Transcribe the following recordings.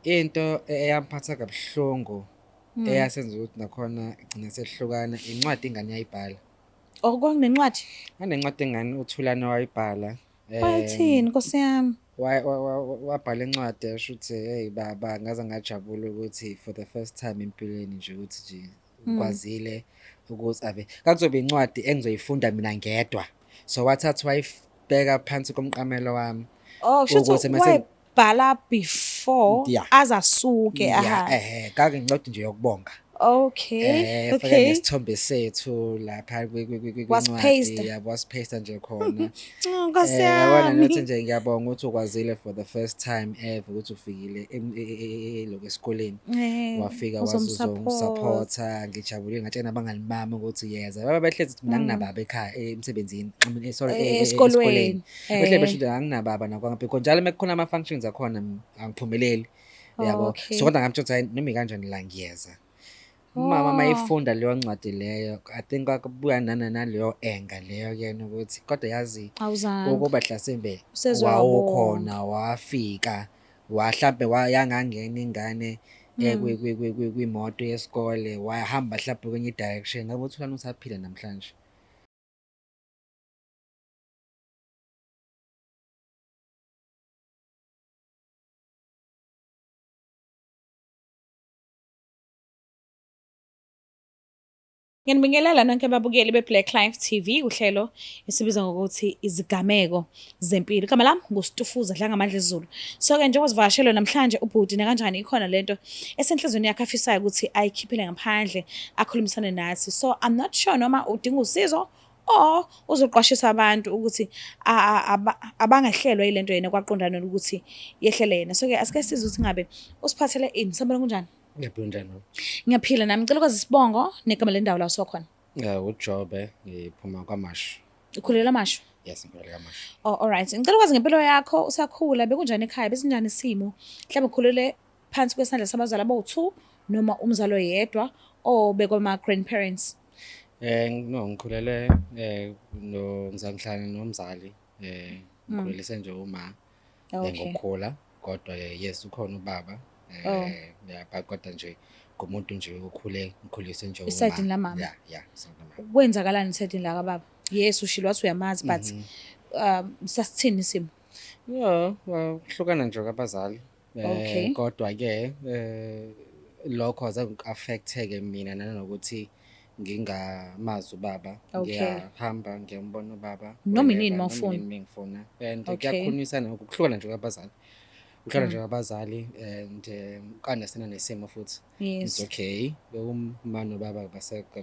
Into eyamphatha kabuhlungu eyasenza ukuthi nakhona igcine sehlukana incwadi ingane yayibhala. Oh, kwakunencwadi? Kwanencwadi ingane uThulani wayibhala. Wayethini Nkosi yami? Wabhala incwadi esho ukuthi hey baba ngaze ngajabula ukuthi for the first time empilweni nje ukuthi nje ngikwazile ukuthi ave kwakuzoba incwadi engizoyifunda mina ngedwa. So wathatha wayibeka phansi komqamelo wami. Oh, shuthi Ukuthi mase- wayibhala before Yeah. azasuke Yeah, aha. ehe, kake incwadi nje yokubonga. Okay. Faka Okay. nesithombe sethu lapha Wasipaste. kwincwadi yabo wasipaste nje khona. Oh, Nkosi Yabona yami. nathi nje ngiyabonga ukuthi ukwazile for the first time ever ukuthi ufikile lokhu esikoleni. Wafika Uzomsupport. wazozongisupporta ngijabule ngatshela abangani bami ukuthi yeza. Baba behlezi ukuthi mina nginababa ekhaya emsebenzini. I mean, sorry, Mm. Esikolweni. esikoleni. Behlezi besho ukuthi anginababa nakwangaphi. Njalo mekukhona ama functions akhona angiphumeleli. Yabo. Okay. So kodwa ngamtshela ukuthi hayi noma ikanjani la ngiyeza. Umama Oh. mayifunda leyo ncwadi leyo, I think kwakubuya naleyo anger leyo kuyena ukuthi kodwa yazi Awuzange. ukuba hlasimbe Useze wawukhona wafika wahlambe wayangangena ingane kwimoto yesikole wahamba mhlawumbe kwenye direction ngabe uThulani usaphila namhlanje. Ngiyanibingelela nonke ababukeli be-Black Life TV uhlelo esibiza ngokuthi izigameko zempilo. Igama lami nguStufuza Dlangamandla Zulu. So-ke njengoba sivakashelwe namhlanje ubhuti nakanjani ikhona lento esenhlizweni yakhe afisayo ukuthi ayikhiphele ngaphandle akhulumisane nathi. So I'm not sure noma udinga usizo or uzoqwashisa abantu ukuthi abangahlelwa yilento yena kwaqondana ukuthi yehlele yena. So-ke asike sizwe ukuthi ngabe usiphathele ini. Sanibona, kunjani? Ngiyaphila, njani? Ngiyaphila nami. Ngicela ukwazi isibongo negama lendawo la usuka khona. UJobe, ngiphuma kwaMashu. Ukhulela Mashu? Yes, ngikhulele kwaMashu. Oh, all right. Ngicela ukwazi ngempilo yakho usakhula bekunjani ekhaya, besinjani isimo? Mhlawumbe ukhulele phansi kwesandla sabazali abawu-2 noma umzali oyedwa or bekwama grandparents? No, ngikhulele no ngihlala nomzali, ngikhulelise nje uma ngokukhula kodwa yes ukhona ubaba yeah but kodwa nje ngumuntu nje okhule ngikhulise nje uma. Esayidini lamama. Yeah, esayidini lamama. Kwenzakalani esayidini lakababa? Yes, ushilo wathi uyamazi but sasithini isimo? Yeah, well, kuhlukana nje kwabazali. Kodwa ke lokho azange ku-affect-ke mina nanokuthi ngingamazi ubaba. Ngiyahamba ngiyambona ubaba. Noma inini whenever, noma mawufuna. inini mengifuna. And kuyakhulumisana ukuhlukana nje kwabazali. Ukuhlukana nje kwabazali and ku-understand nesimo futhi. It's okay. Uma nobaba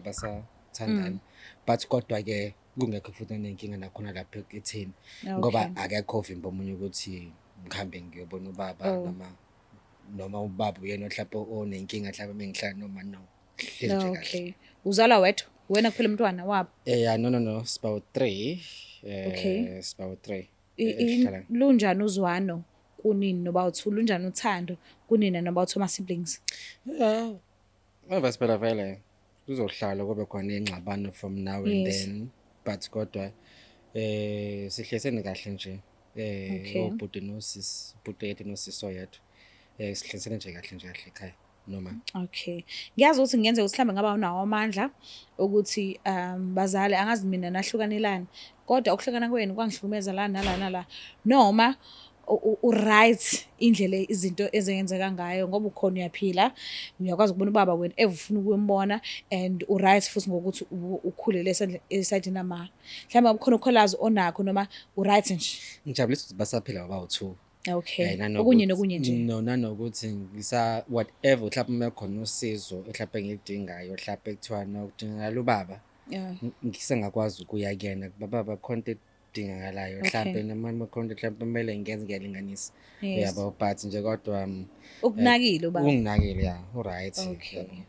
basathandana. But kodwa ke kungekho futhi nenkinga nakhona lapha ekutheni ngoba akekho ovimba omunye ukuthi ngihambe ngiyobona ubaba noma ubaba uyena mhlawumbe onenkinga mhlawumbe mengihlala noma no. Hlezi nje kahle. Okay. Uzalwa wedwa? Wena kuphela umntwana wabo? Yeah, no, sibawu 3. Sibawu 3. Esihlala. Lunjani uzwano kunini noba u2? Lunjani uthando kunina noba u2 ama siblings? Yeah. Manje phela vele kuzohlala kube khona ingxabano from now and then but kodwa sihlesene kahle nje. Obhuti nosisi, ubhuti oyedwa nosisi oyedwa. Sihlesene nje kahle nje kahle ekhaya noma. Okay. Ngiyazi ukuthi kungenzeka ukuthi mhlambe ngaba unawo amandla ukuthi bazali angazi mina nahlukanelani kodwa ukuhlukana kwenu kwangihlukumeza la nala nala noma u-right indlela izinto ezenzeka ngayo ngoba ukhona uyaphila uyakwazi ukubona ubaba wena ufuna ukumbona and u-right futhi ngokuthi ukhulele esayidini lama. Mhlawumbe kukhona ukholazi onakho noma u-right nje. Ngijabulisa ukuthi basaphila baba u2. Okunye nokunye nje. No, nanokuthi ngisa whatever mhlawumbe uma khona usizo mhlawumbe engiludingayo mhlawumbe kuthiwa no kudingakala ubaba. Ngisengakwazi ukuya kuyena baba khona into edingakalayo mhlawumbe noma khona into mhlawumbe kumele ngenze ngiyalinganisa. Uyabo but nje kodwa Ukunakile ubaba. Unginakile ya, u-right.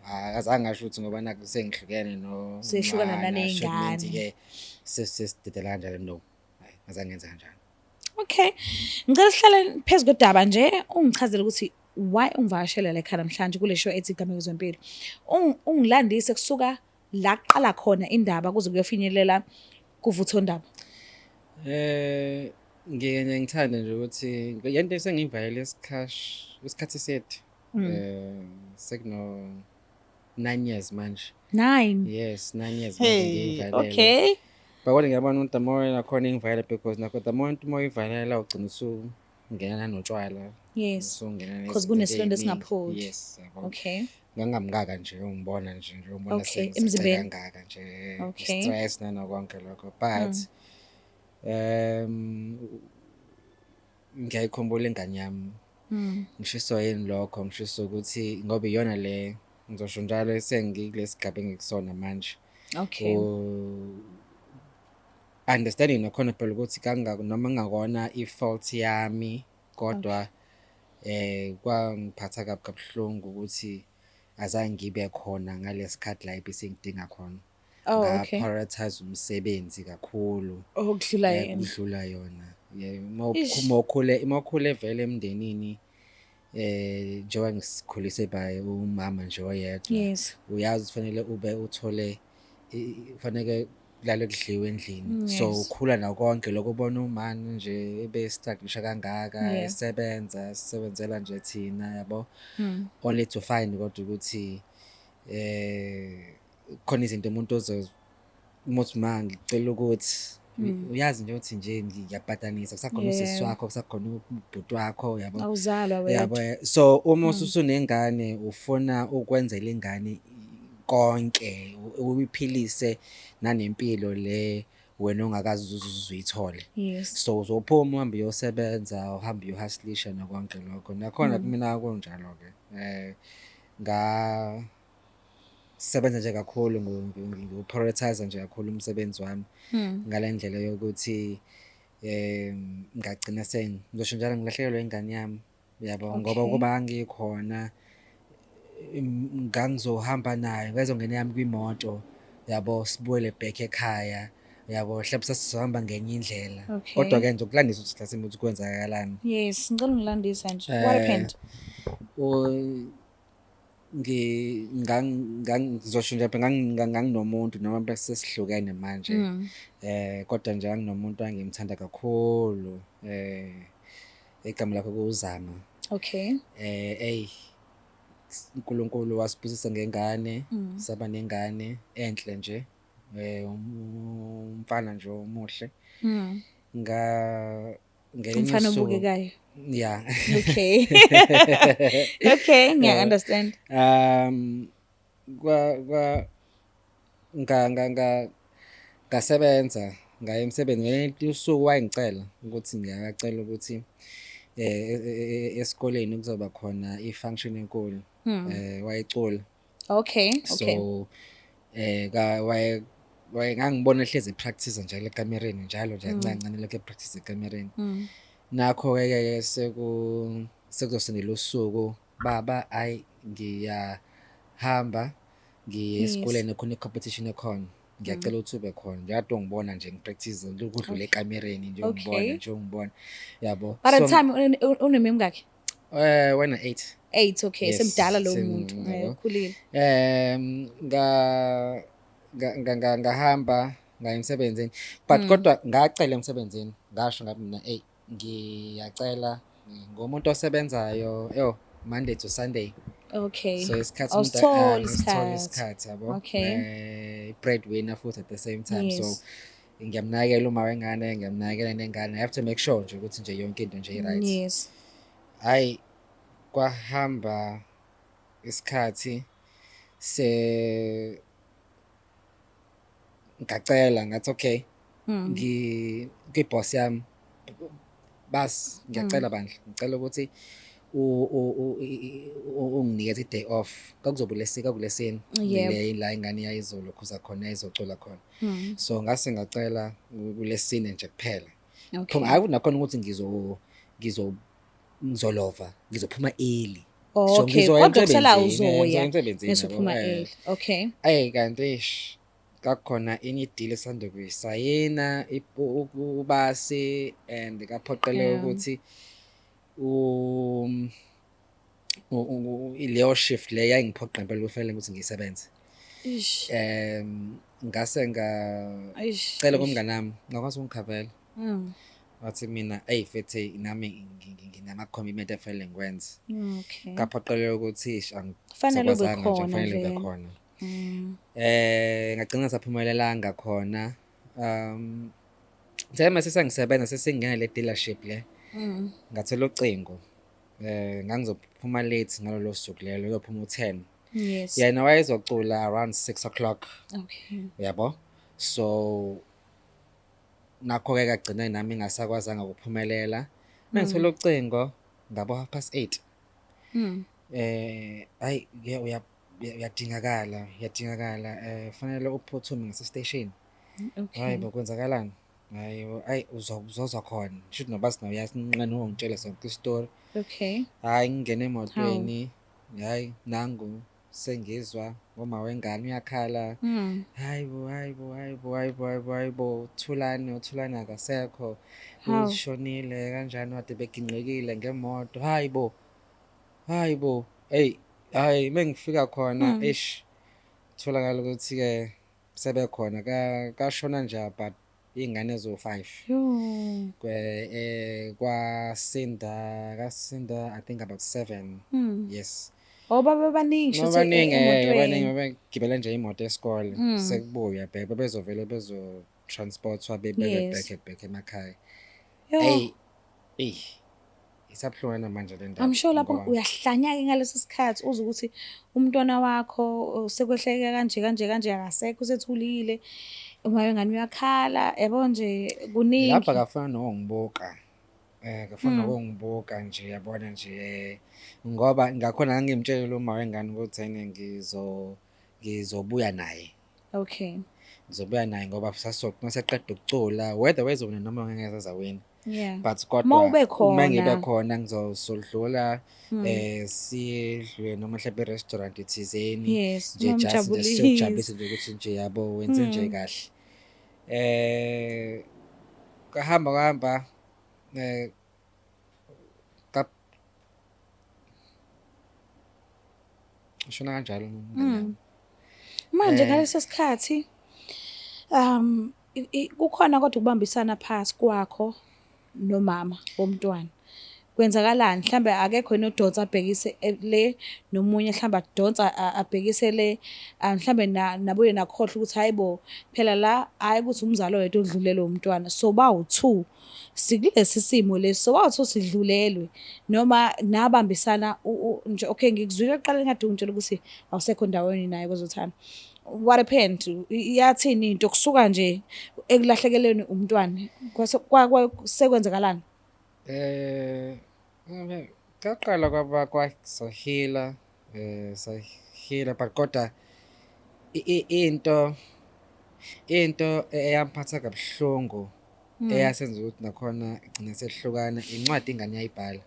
Akazange ngasho ukuthi ngoba nakho sengihlukene no Sehlukana naley'ngane. Ke sesidedela kanjalo no. Hayi, azange ngenze kanjalo. Okay. Ngicela sihlale phezu kodaba nje ungichazele ukuthi why ungivakashela la ekhaya namhlanje kule show ethi Igameko Zempilo. Ungilandise kusuka la kuqala khona indaba kuze kuyofinyelela kuvuthondaba. Ngike nje ngithande nje ukuthi yento esengiyivayele isikhathi eside. Sekuno 9 years manje. 9? Yes, 9 years manje Hey, ngiyivalele. But kodwa ngiyabona ukuthi the more nakhona ingivalele, because nakho the more into uma uyivalela ugcina usungena nanotshwala. Usungena 'Cause nezinto kunesilonda ey'ningi. esingapholi. Yes, yabo. Ngangamngaka nje ungibona nje ungibona Emzimbeni. kangaka nje. Stress nanokonke lokho, but ngiyayikhumbula ingane yami. Ngishiso yini lokho, ngishiso ukuthi ngoba iyona le ngizosho njalo sengikulesigaba engikusona manje. Understanding nakhona phela ukuthi kangako noma ngakona i-fault yami, kodwa kwangiphatha kabi kabuhlungu ukuthi azange ngibe khona ngalesikhathi la ebesengidinga khona. Oh, okay. Nga-prioritize umsebenzi kakhulu. Okudlula yena. Kudlula yona. Yeah, Ish. uma ukhule vele emndenini, njengoba ngisikhulise by umama nje oyedwa. Uyazi kufanele ube uthole kufanele kulale kudliwe endlini. So ukhula nakho konke lokho, ubona umama nje ebe-struggle-isha kangaka, esebenza, sisebenzela nje thina, yabo. Only to find kodwa ukuthi khona izinto umuntu umuthi ma ngicela ukuthi uyazi nje ukuthi nje ngiyabhadanisa, kusakhona usisi wakho, kusakhona ubhuti wakho, yabo. Awuzalwa wedwa. Yabo, so uma usunengane ufuna ukwenzela ingane konke, uyiphilise nanempilo le wena ongakaze uze uyithole. So uzophuma uhambe uyosebenza, uhambe uyohustlisha nakonke lokho. Nakhona kumina kunjalo ke. Nga sebenza nje kakhulu, ngiwu-prioritize nje kakhulu umsebenzi wami ngale ndlela yokuthi ngagcina ngizosho njalo ngilahlekelwe ingane yami, yabo, ngoba ukuba ngikhona ngangizohamba nayo, ngayizongena yami kwimoto, yabo, sibuyele back ekhaya, yabo, mhlawumbe sasizohamba ngenye indlela. Kodwa-ke ngizokulandisa ukuthi mhlasimbe ukuthi kwenzakalani. Yes, ngicela ungilandisa nje. What happened? Ngizosho nje nganginomuntu noma bese sesihlukene manje. Kodwa nje nganginomuntu engimthanda kakhulu, igama lakhe kuwuZama. Eyi, uNkulunkulu wasibusisa ngengane, saba nengane enhle nje, umfana nje omuhle. Ngelinye Umfana usuku obukekayo. Yeah. Okay, ngiya understand. Kwa kwa nga nga nga ngasebenza ngaya emsebenzini. Ngelinye usuku wayengicela ukuthi ngiyacela ukuthi esikoleni kuzoba khona i-function enkulu. Wayecula. So ka waye waye ngangibona ehlezi e-practice njalo ekamereni, njalo nje kancane kancane lokho e-practice ekamereni. Nakho ke sekuzosondela usuku, baba, ayi, ngiyahamba ngiye esikoleni, khona i-competition ekhona. Ngiyacela ukuthi ube khona. Nje ungibona nje ngi-practice lokudlula ekamereni nje ungibona nje ungibona. Yabo. By the time unemingaki? Wena 8. 8, okay. Yes, Semdala lo muntu. Yabo. Ukhulile. Nga nga nga ngahamba ngaya emsebenzini, but kodwa ngacela emsebenzini, ngasho ngathi mina, hey, ngiyacela ngomuntu osebenzayo yo Monday to Sunday. So isikhathi umuntu Awusitholi ngisithole isikhathi. isikhathi, yabo. Breadwinner futhi at the same time, so ngiyamnakekela uma wengane, ngiyamnakekela nengane. I have to make sure nje ukuthi nje yonke into nje i-right. Hayi, kwahamba isikhathi, se ngacela ngathi okay, kwi-boss yami, bas ngiyacela bandla, ngicela ukuthi unginikeze i-day off. Kwakuzobe lesika kulesini le la ingane yayizolokhuza khona, yayizocula khona. So ngase ngacela kulesine nje kuphela. Phuma, hayi, nakhona ukuthi ngizolova, ngizophuma early. So ngizoya Kodwa kusala emsebenzini, uzoya ngizoya emsebenzini, bese yabo, uphuma early. Okay. Ayi, kanti eish, kakhona enye i-deal esanda kuyisayina ubasi and kaphoqeleka ukuthi leyo shift le yayingiphoqa impela kufanele ukuthi ngiyisebenze. Ish. Ngase Eish. ngacela kumngani wami, ngakwazi ukungikhavela. Wathi mina, eyi mfethu nami nginama-commitment efanele ngikwenze. Okay. Ngaphoqeleka ukuthi ish Fanele ube angisakwazanga nje khona kufanele ngibe vele. khona. Ngagcina ngisaphumelelanga khona. Ngithe mase sengisebenza sesingena le dealership le. Ngathola ucingo. Ngangizophuma late ngalolo suku lelo, ngizophuma u-10. Yes. Yena wayezocula around 6 o'clock. Okay. Uyabo? So nakho-ke kagcina nami ngingasakwazanga ukuphumelela. Mengithola ucingo ngabo 8:30. Hayi ke uyadingakala, uyadingakala fanele uphuthume ngase station. Okay. Hayi bo, kwenzakalani? Hayi bo, ayi uzozwa khona. Shuthi noba sinawo ungitshela sonke isitori. Okay. Hayi ngingena emotweni, hayi nangu sengizwa ngoma wengane uyakhala. Hayi bo, hayi bo, hayi bo, hayi bo, hayi bo, hayi bo, Thulani, uThulani akasekho. Hawu. Ushonile kanjani kade beginqikile ngemoto. Hayi bo. Hayi bo. Hey, hayi mengifika khona eish. Tholakala ukuthi ke sebekhona kashona nje about ingane ezo-5. Yo. Kwe kwasinda kasinda I think about 7. Yes. Obaba baningi shuthi Baningi emotweni. baningi babegibela nje imoto yesikole sekubuya bheka bezovele bezo transportwa bebeke back back emakhaya. Yo. Hey, ey. Isabuhlungu namanje le ndaba. I'm sure lapho ngoba- uyahlanya-ke ngaleso sikhathi uze ukuthi umntwana wakho sekwehleke kanje kanje kanje akasekho usethulile, uma wengane uyakhala, yabo nje kuningi. Lapha akafana nokungibuka. Akafana nokungibuka nje yabona nje ngoba ngakhona ngangimtshelile uma wengane ukuthi ene ngizobuya naye. Okay. Ngizobuya naye ngoba maseqeda ukucula whether wezowina noma ngeke azawina. Yeah. But Uma kodwa ube uma khona. ngibe khona ngizodlula sidlule noma mhlawumbe i-restaurant thizeni Yes, nje just nje umjabulise. siyojabulisa nje ukuthi nje yabo wenze nje kahle. Kahamba kwahamba ka shona kanjalo umngani wami. Manje ngaleso sikhathi kukhona kodwa ukubambisana phakathi kwakho nomama womntwana. Kwenzakalani? Mhlambe akekho yini odonsa abhekise le nomunye mhlambe adonsa abhekise le, mhlambe nabuye nakhohlwa ukuthi hayibo phela la hayi ukuthi umzali oyedwa odlulelwe umntwana, so bawu-2 sikulesi simo lesi, so bawu-2 sidlulelwe noma nabambisana nje. Okay, ngikuzwile ekuqaleni kade ungitshela ukuthi awusekho endaweni naye kwezothando. What happened? Yathini into kusuka nje ekulahlekelweni umntwana? Sekwenzakalani? Kaqala kwaba kwasahila sahila but kodwa into eyamphatha kabuhlungu eyasenza ukuthi nakhona igcina sehlukana incwadi ingane yayibhala.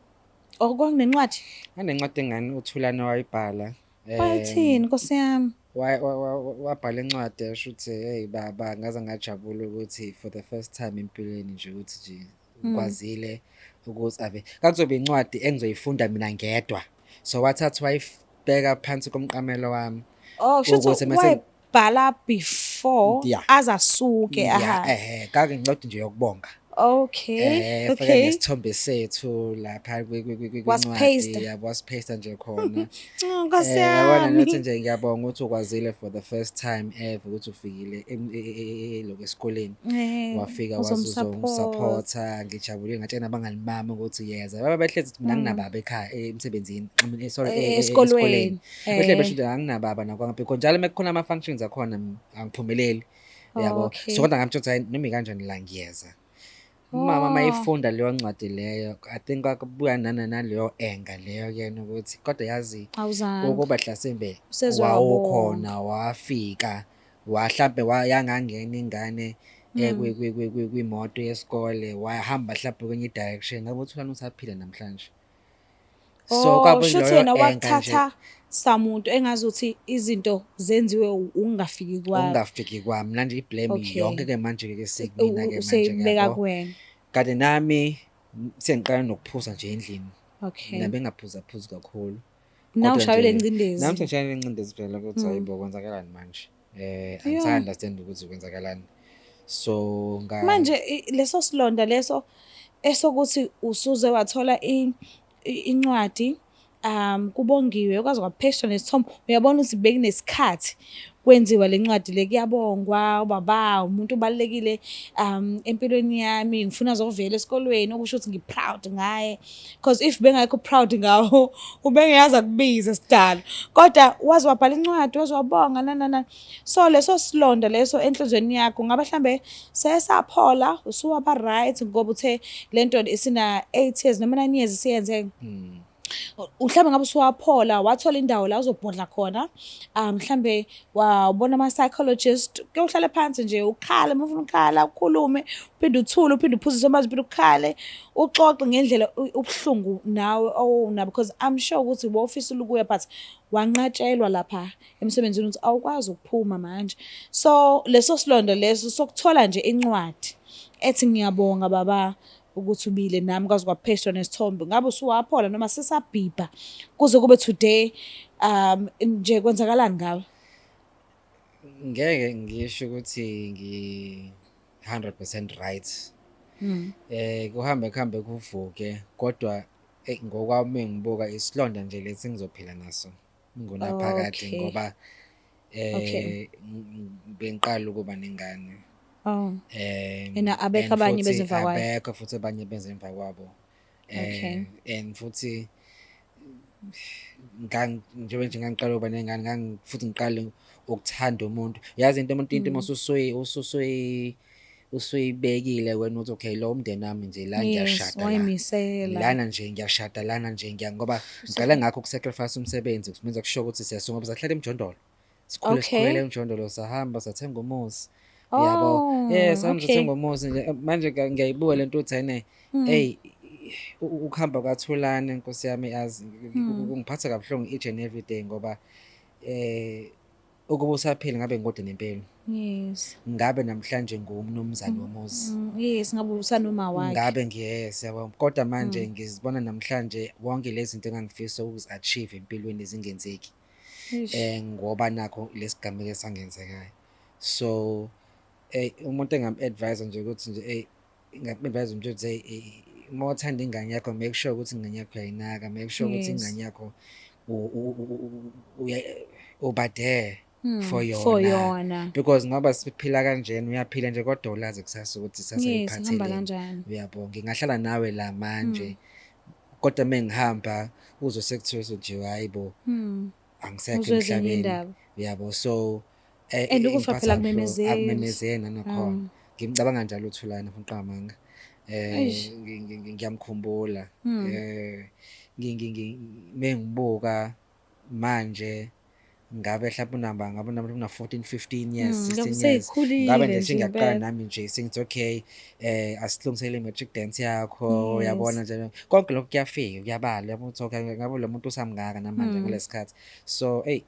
Oh, kwakunencwadi? Anencwadi ingane uThulani wayibhala. Wayithini Nkosi yami? Wabhala incwadi yasho ukuthi hey baba ngaze ngajabula ukuthi for the first time empilweni nje ukuthi nje ngikwazile ukuthi ave kakuzobe incwadi engizoyifunda mina ngedwa. So wathatha wayibeka phansi komqamelo wami. Oh, shuthi Ukuthi mase- wayibhala before Yeah. azasuke Yeah, aha. kake incwadi nje yokubonga. Okay. Faka Okay. nesithombe sethu lapha kwincwadi Wasipaste. yabo, wasipaste nje khona. Oh, Nkosi Yabona yami. nokuthi nje ngiyabonga ukuthi ukwazile for the first time ever ukuthi ufikile lokhu esikoleni. Wafika Uzomsupport. wazozongisupporta, ngijabulile ngatshela abangani bami ukuthi yeza. Baba behlezi ukuthi mina anginababa ekhaya emsebenzini, sorry, Esikolweni. esikoleni. Behlezi besho ukuthi anginababa nakwanga because njalo mekukhona ama functions akhona angiphumeleli. Yabo. Okay. So kodwa ngamtshela ukuthi hayi noma ikanjani la ngiyeza. Umama mayifunda leyo ncwadi leyo, I think kwakubuya naleyo anger leyo kuyena ukuthi kodwa yazi Awuzange. ukuba hlasimbe Useze wawukhona wafika wahlambe wayangangena ingane kwimoto yesikole wahamba mhlawumbe kwenye direction ngabe uThulani usaphila namhlanje. So Oh, kwabe shuthi leyo yena anger wakuthatha nje samuntu engazuthi izinto zenziwe ukungafiki kwakho. Ukungafiki kwami manje i-blame Okay. yonke ke manje ke sekumina ke manje Useyibeka yabo. kuwena. Kanti nami sengiqala nokuphuza nje endlini. Okay. Mina bengaphuza phuzi kakhulu. Nawe Kodwa ushayele nje, ingcindezi. Nami sengishayele ingcindezi phela ukuthi hayibo kwenzakalani manje. Angisa understand ukuthi kwenzakalani. So Manje leso silonda leso Esokuthi usuze wathola incwadi kubongiwe kwaze kwapheshwa nesithombe, uyabona ukuthi bekunesikhathi kwenziwa le ncwadi le, kuyabongwa ubaba umuntu obalulekile empilweni yami, ngifuna azovela esikolweni okusho ukuthi ngi-proud ngaye. Cause if bengekho proud ngawo ubengeyazi akubize sidalo, kodwa waze wabhala incwadi waze wabonga nanana. So leso silonda leso enhlizweni yakho ngabe mhlambe sesaphola, usuwaba right ngoba uthe lento isina 8 years noma 9 years isiyenzeka. Mhlambe ngabe usuwaphola, wathola indawo la uzobhodla khona, mhlambe wabona ama-psychologist, ke uhlale phansi nje ukhale uma ufuna ukukhala, ukhulume, uphinde uthule, uphinde uphuzise amanzi, uphinde ukhale, uxoxe ngendlela ubuhlungu nawe owunabo, because I'm sure ukuthi wawufisa ukuya but wanqatshelwa lapha emsebenzini ukuthi awukwazi ukuphuma manje. So leso silonda leso sokuthola nje incwadi ethi ngiyabonga baba ukuthi ubile nami kwaze kwapheshwa nesithombe, ngabe usuwaphola noma sisabhibha kuze kube today, nje kwenzakalani ngawe? Ngeke ngisho ukuthi ngi 100% right. Kuhambe kuhambe kuvuke, kodwa ngokwami ngibuka isilonda nje lesi ngizophila naso ngunaphakade ngoba bengiqala ukuba nengane. Oh. And abekho and abanye futhi beze emva kwayo. Abekho futhi abanye beze emva kwabo. And futhi njengoba nje ngangiqala ukuba nengane, futhi ngiqale ukuthanda umuntu. Yazi into umuntu into usuyibekile wena uthi okay lo umndeni wami nje la ngiyashada la. Wayimisela. Lana nje ngiyashada lana nje ngoba ngiqale ngakho ukusacrifice umsebenzi, kumenza kusho ukuthi siyasuka ngoba sahlala emjondolo. Sikhule sikhulele emjondolo, sahamba sathenga umuzi. Yabo. Yes, sahamba sathenga umuzi nje. Manje ngiyayibuka lento uthi ene hey ukuhamba kwaThulane Nkosi yami yazi kungiphatha kabuhlungu each and every day ngoba ukuba usaphila ngabe ngikode nempilo. Ngabe namhlanje ngumnumzane womuzi. Yes, ngabe usanoma wakhe. Ngabe yes yabo. Kodwa manje ngizibona namhlanje wonke lezi zinto engangifisa ukuzi-achieve empilweni zingenzeki. Ngoba nakho lesigameko esangenzekayo. So umuntu engam-advise nje ukuthi nje ngam-advise nje ukuthi uma uthanda ingane yakho make sure ukuthi ingane yakho uyayinaka, make sure ukuthi ingane yakho uba there for yona. For yona. Because ngoba siphila kanjena uyaphila nje kodwa ulazi kusasa ukuthi kusasa Yes, ihamba iphatheleni. kanjani. Uyabo, ngingahlala nawe la manje. Kodwa mengihamba uzwe sekuthiwa nje hayibo angisekho Uzwe ezinye emhlabeni. iy'ndaba. Uyabo, so And ukufa ingiphatha phela kabuhlungu. akumemezeli. Akumemezeli nanakhona. Ngimcabanga njalo uThulane ngifuna ukuqamba amanga. Eish. Ngiyamkhumbula. Mengibuka manje ngabe mhlawumbe unamba ngabe unamba una 14 15 years Ngabe 16 years. seyikhulile Ngabe nje nje sengiyaqala impela. nami nje sengithi okay asilungisele i-matric dance yakho uyabona nje konke lokho kuyafika kuyabala uyabona ukuthi okay ngabe lo muntu usamngaka namanje ngalesikhathi. So hey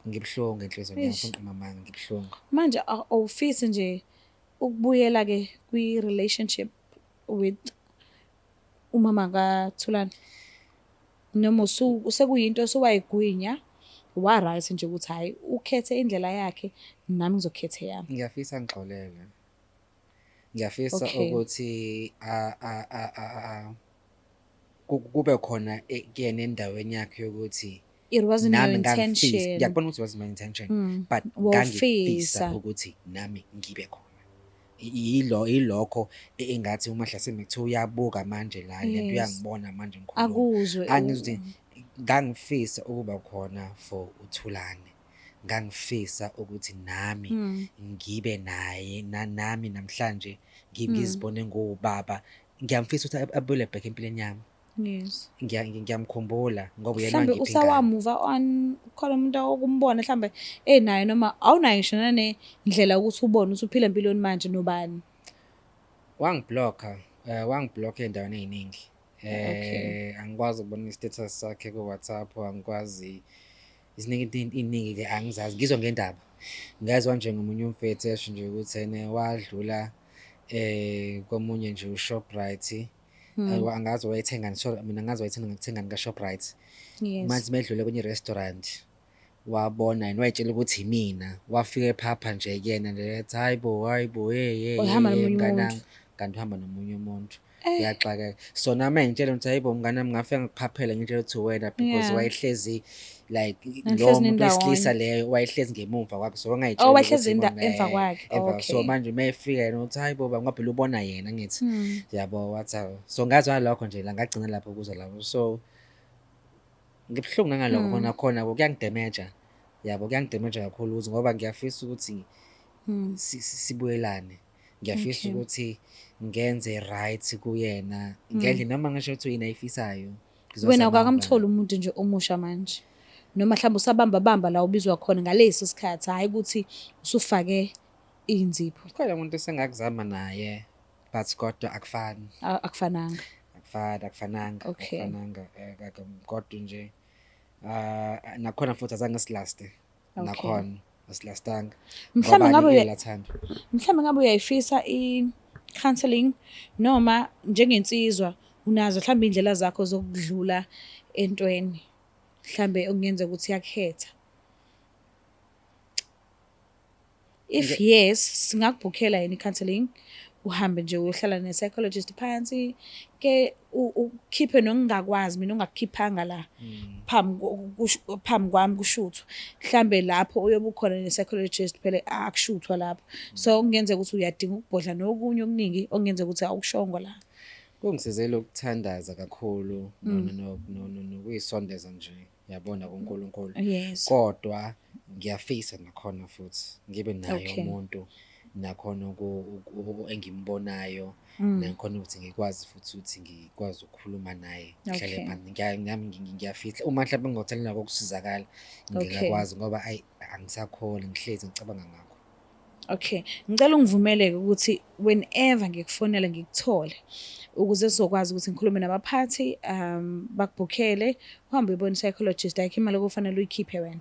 ngibuhlungu enhliziyweni yami, ngifuna ukuqamba amanga ngibuhlungu. Manje awufisi nje ukubuyela ke kwi relationship with umama kaThulane? Noma sekuyinto osewayigwinya wa right nje ukuthi hayi ukhethe indlela yakhe nami ngizokhetha eyami. Ngiyafisa ngixolele. Ngiyafisa ukuthi kube khona kuyena endaweni yakhe yokuthi It wasn't your nami ngangifisa. intention. Ngiyakubona ukuthi wasn't my intention, but Wawufisa. ngangifisa ukuthi nami ngibe khona. Yilokho engathi uma hlase kuthiwa uyabuka manje la lento uyangibona manje ngikhuluma. Akuzwe Angizwe ukuthi ngangifisa ukuba khona for uThulane. Ngangifisa ukuthi nami ngibe naye nami namhlanje ngizibone ngubaba. Ngiyamfisa ukuthi abuyele back empilweni yami. Ngiyamkhumbula ngoba uyena Mhlambe wangipha ingane. usawamuva on khona umuntu okumbona mhlambe enayo noma awunayo ngisho nanendlela ukuthi ubone ukuthi uphila empilweni manje nobani. Wangiblocka ey'ndaweni ey'ningi. Angikwazi ukubona i-status sakhe ku-WhatsApp, angikwazi iziningi into ey'ningi nje angizazi, ngizwa ngendaba. Ngezwa nje ngomunye umfethu esho nje ukuthi ene wadlula komunye nje uShoprite. Angazi wayethengani, sorry mina angazi wayethenga ngakuthengani ka-Shoprite. Manje medlule kwenye i-restaurant wabona yena wayetshela ukuthi imina, wafika ephapha nje kuyena nje ethi hayi bo hayi bo hey hey Uhamba hey nomunye mnganami. umuntu. Kanti uhamba nomunye umuntu. Uyaxakeka. So nami engitshela ukuthi hayibo mngane wami, ngafika ngikuphaphela ngitshela ukuthi wena because wayehlezi like Nanihlezi lo muntu nindawonye. wesilisa leyo wayehlezi ngemumva kwakhe, so wangayitshela Oh, wayehlezi ukuthi emva kwakhe. Emva. So manje uma efika yena uthi hayibo baba, ngoba phela ubona yena ngithi. Yabo, wathi hawu. So ngazwa lokho nje la, ngagcina lapho kuzwa lapho. So ngibuhlungu nangalokho khona khona kuyangidemeja. Yabo, kuyangidemeja kakhulu ukuthi ngoba ngiyafisa ukuthi sibuyelane. Ngiyafisa ukuthi ngenze right kuyena. Ngendlela noma ngisho ukuthi yini ayifisayo. Wena Ngizozama awukakamtholi umuntu nje omusha manje, noma mhlawumbe usabamba bamba la ubizwa khona ngaleso sikhathi, hhayi ukuthi usufake iy'nzipho? Khona umuntu esengakuzama naye, but kodwa akufani. Akufananga. Akufani, akufananga. Akufananga, kodwa nje nakhona futhi azange silaste. Nakhona asilastanga. Mhlawumbe Ngoba ngabe ngiyelathanda. Mhlawumbe ngabe uyayifisa i-counselling, noma njengensizwa unazo mhlawumbe iy'ndlela zakho zokudlula entweni mhlambe okungenzeka ukuthi iyakhetha. If yes, singakubhukhela yini i-counselling, uhambe nje uyohlala ne-psychologist phansi ke, ukhiphe nokungakwazi mina ongakukhiphanga la phambi kwami kushuthwa, mhlambe lapho uyobe ukhona ne-psychologist, phela akushuthwa lapho, so kungenzeka ukuthi uyadinga ukubhodla nokunye okuningi okungenzeka ukuthi awukushongo la. Kungisizele ukuthandaza kakhulu nokuyisondeza nje, yabona, kuNkulunkulu. Kodwa ngiyafisa nakhona futhi ngibe naye umuntu nakhona engimbonayo, nakhona ukuthi ngikwazi futhi ukuthi ngikwazi ukukhuluma naye, ngihlale phansi. Nami ngiyafisa uma mhlawumbe ngingothola nako ukusizakala, ngingakwazi ngoba ayi angisakhoni, ngihlezi ngicabanga ngakho. Okay, ngicela ungivumeleke ukuthi whenever ngikufonela ngikuthole ukuze sizokwazi ukuthi ngikhulume nabaphathi, bakubhukhele uhambe uyobona i-psychologist. Ayikho imali okufanele uyikhiphe wena,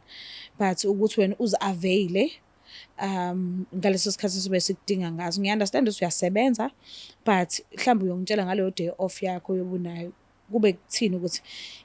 but ukuthi wena uzi-avail-e ngaleso sikhathi sobe sikudinga ngaso. Ngiya-understand ukuthi uyasebenza, but mhlawumbe uyongitshela ngaleyo day off yakho oyobe unayo, kube kuthini ukuthi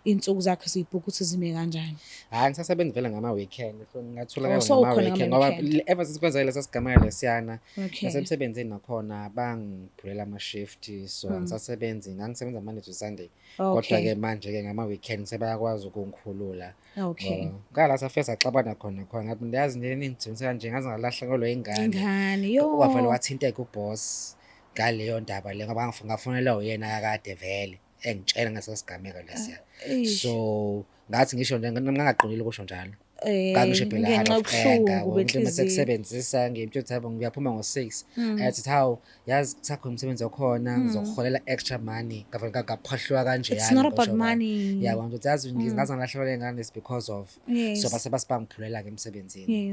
iy'nsuku zakho siyibhukhe ukuthi zime kanjani. Hhayi, ngisasebenza vele ngama-weekend, so ngingatholakala Oh, so ukhona ngama-weekend ngoba ngama-weekend. Ever since kwenzeka lesa sigameko lesiyana, nasemsebenzini nakhona bangiphulela ama-shift, so angisasebenzi, ngangisebenza Monday to Sunday. Kodwa-ke manje-ke ngama-weekend sebayakwazi ukungikhulula. Ngoba ngala safike saxabana khona khona, ngathi mina yazi nje ningijimisa kanje ngaze ngalahlekelwa ingane. Ingane, yo. Wavele wathinteka uboss ngaleyo ndaba le ngoba ngafonelwa uyena kakade vele engitshela ngaleso sigameko lesiya. Eish. So ngathi ngisho nje ngangaqondile ukusho njalo. Ngangisho phela Ngenxa out of anger, yobuhlungu umuntu benhliziyo. mesekusebenzisa ngimtshela ukuthi hayibo ngiyaphuma ngo-6. Athi hawu yazi kusakhona umsebenzi okhona, ngizokuholela extra money. Ngavele ngaphohlwa kanje. It's not about money. Yabo, ngithi yazi ngaze ngalahlekelwa ingane is because of. So base basibangiphulela ke emsebenzini.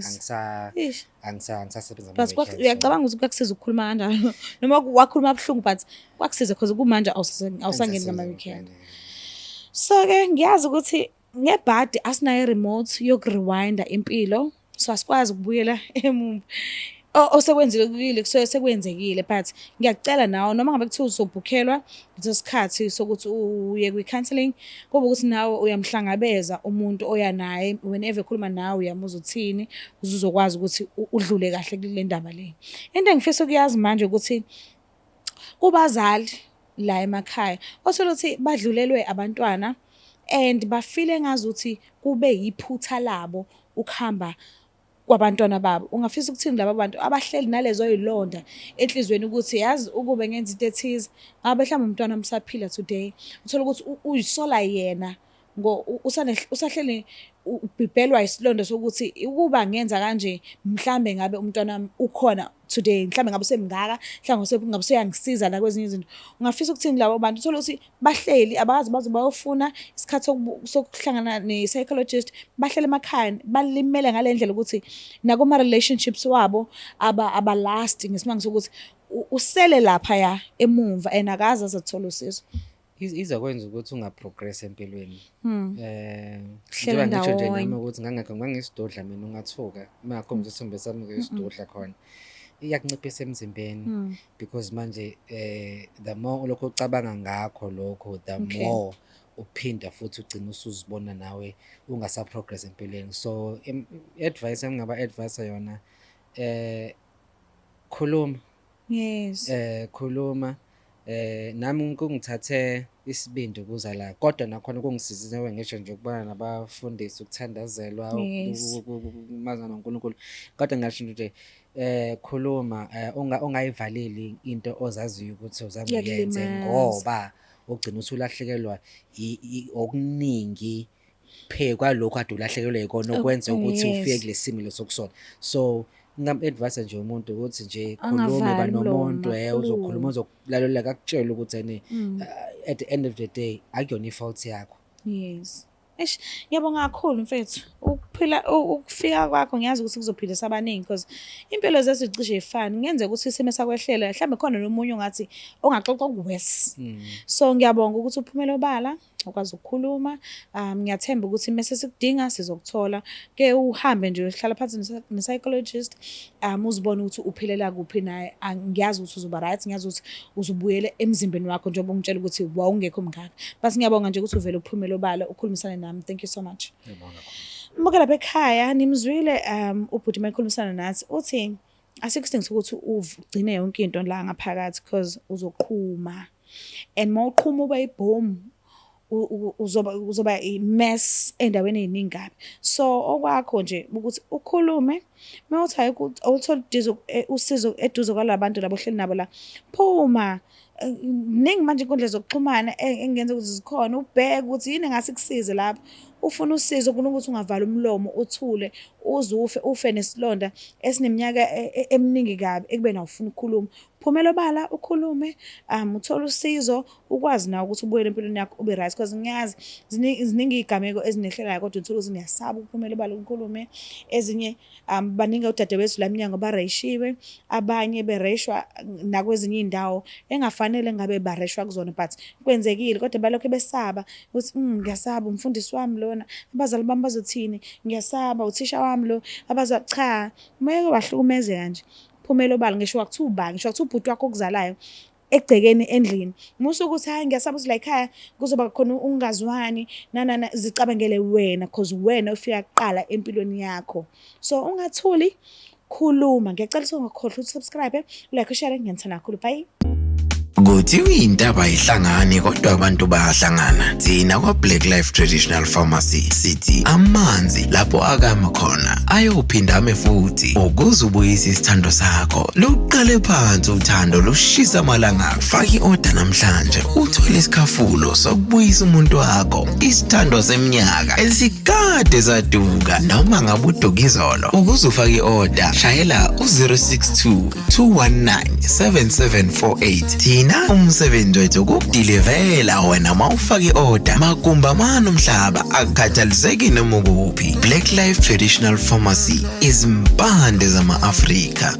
Eish. Angisasebenza But ama-weekends, so. Uyacabanga ukuthi kuyakusiza ukukhuluma kanjalo, noma wakhuluma buhlungu, but kwakusiza because kumanje awusangeni ngama-weekend. So-ke ngiyazi ukuthi ngebhadi asinayo i-remote yokurewinda impilo, so asikwazi ukubuyela emumva. Osekwenzekile kusuke sekwenzekile, but ngiyakucela nawe, noma ngabe kuthiwa uzobhukhelwa leso sikhathi sokuthi uye kwi-counselling, kube ukuthi nawe uyamhlangabeza umuntu oya naye, whenever ekhuluma nawe uyamuzwa uthini, ukuze uzokwazi ukuthi udlule kahle kule ndaba le. Into engifisa ukuyazi manje ukuthi kubazali la emakhaya othola ukuthi badlulelwe abantwana and bafile ngazuthi kube yiphutha labo ukuhamba kwabantwana babo, ungafisa ukuthini laba bantu abahleli nalezo y'londa enhliziyweni ukuthi yazi ukube ngenza into ethize ngabe mhlawumbe umntwana wami usaphila today? Uthole ukuthi uyisola yena, usahleli ubhibhelwa isilonda sokuthi ukuba ngenza kanje mhlambe ngabe umntwana wami ukhona today, mhlambe ngabe usemngaka, mhlambe ngabe useyangisiza la kwezinye izinto. Ungafisa ukuthini labo bantu? Uthole ukuthi bahleli abazi baze bayofuna isikhathi sokuhlangana ne-psychologist, bahleli emakhaya balimele ngale ndlela ukuthi nakuma-relationships wabo abalasti ngesimanga sokuthi usele laphaya emumva and akaze aze athole usizo. Izokwenza ukuthi ungaprogress empilweni. Hlala Njengoba ngisho nje ndawonye. nami ukuthi ngangekho, ngangisidudla mina, ungathuka uma ngakhomba isithombe sami ngiyisidudla khona. Iyakunciphisa emzimbeni because manje the more ulokhu ucabanga ngakho lokho, the more uphinda futhi ugcine usuzibona nawe ungasa progress empilweni. So advice engingaba advise yona, khuluma. Yes. Khuluma, nami kungithathe isibindi ukuza la, kodwa nakhona kungisizile njengoba ngisho nje ukubona nabafundisi, ukuthandazelwa, ukumazana noNkulunkulu. Kodwa ngingasho nje, khuluma, ungayivaleli into ozaziyo ukuthi awuzange uyenze Iyakulimaza. Ngoba ugcina usulahlekelwa okuningi phe kwalokhu kade ulahlekelwe yikona okwenza ukuthi ufike kule simo leso kusona. So ngingam-advise nje umuntu ukuthi nje khulume, ba Angavali umlomo, nomuntu ozokhuluma, akhulume. Ozokulalela, akutshele ukuthi ene at the end of the day akuyona i-fault yakho. Yes. Eish, ngiyabonga kakhulu mfethu. Ukuphila ukufika kwakho ngiyazi ukuthi kuzophilisa abaningi because impilo zethu zicishe ifane. Kungenzeka ukuthi isimo esakwehlela mhlawumbe khona nomunye ongathi ongaxoxa oku-worse. So ngiyabonga ukuthi uphumele obala, ukwazi ukukhuluma. Ngiyathemba ukuthi mase sikudinga sizokuthola. Ke uhambe nje uyohlala phansi ne-psychologist, uzibone ukuthi uphilela kuphi naye. Ngiyazi ukuthi uzoba right, ngiyazi ukuthi uzobuyela emzimbeni wakho njengoba ungitshela ukuthi wawungekho mngaka. But ngiyabonga nje ukuthi uvele uphumele obala ukhulumisane nami. Thank you so much. Ngiyabonga kakhulu. Mbuka lapha ekhaya nimzwile ubhuti mayekhulumisana nathi, uthi asikho isidingo sokuthi ugcine yonke into la ngaphakathi because uzoqhuma, and mawuqhuma uba ibhomu, uzoba i-mess endaweni ey'ningi kabi. So okwakho nje ukuthi ukhulume. Uma uthi ayikho, awutholi usizo eduze kwalabantu labo ohleli nabo la, phuma. Kuningi manje iy'nkundla zokuxhumana engenza ukuthi zikhona, ubheke ukuthi yini engase ikusize lapho ufuna usizo, kunokuthi ungavala umlomo uthule uze ufe, ufe nesilonda esineminyaka eminingi kabi ekubeni awufuni ukukhuluma. Phumela obala ukhulume, uthole usizo, ukwazi nawe ukuthi ubuyele empilweni yakho ube right, because ngiyazi ziningi iy'gameko ezinehlelayo kodwa uthole ukuthi niyasaba ukuphumela obala ukhulume. Ezinye, baningi odadewethu la emnyango bareyishiwe, abanye bereyishwa nakwezinye iy'ndawo engafanele ngabe bareyishwa kuzona, but kwenzekile, kodwa balokhu besaba ukuthi, ngiyasaba, umfundisi wami lona, abazali bami bazothini, ngiyasaba, uthisha wami lo, abazali." Cha, uma wahlukumezeka nje, phumela obala, ngisho kwakuthiwa ubani, ngisho kwakuthiwa ubhuti wakho okuzalayo egcekeni endlini. Musa ukuthi, "Hayi, ngiyasaba ukuthi la ekhaya kuzoba khona ukungazwani," nanana. Zicabangele wena cause wena ofika kuqala empilweni yakho. So ungathuli, khuluma. Ngiyacela ukuthi ungakhohlwa ukuthi subscribe, like, share. Ngiyanithanda kakhulu, bye. Kuthiwa iy'ntaba ayihlangani kodwa abantu bayahlangana. Thina kwa-Black Life Traditional Pharmacy sithi amanzi lapho akama khona ayophinda ame futhi. Ukuze ubuyise isithando sakho, luqale phansi uthando lushisa amalanga. Faka i-oda namhlanje uthole isikhafulo sokubuyisa umuntu wakho, isithando seminyaka esikade saduka noma ngabe uduka izolo. Ukuze ufake i-oda, shayela u-062 219 7748. Thina umsebenzi wethu ukukudilivela wena uma ufake i-oda magumbamane umhlaba, akukhathaliseki noma ukuphi. Black Life Traditional Pharmacy, izimpande zama-Afrika.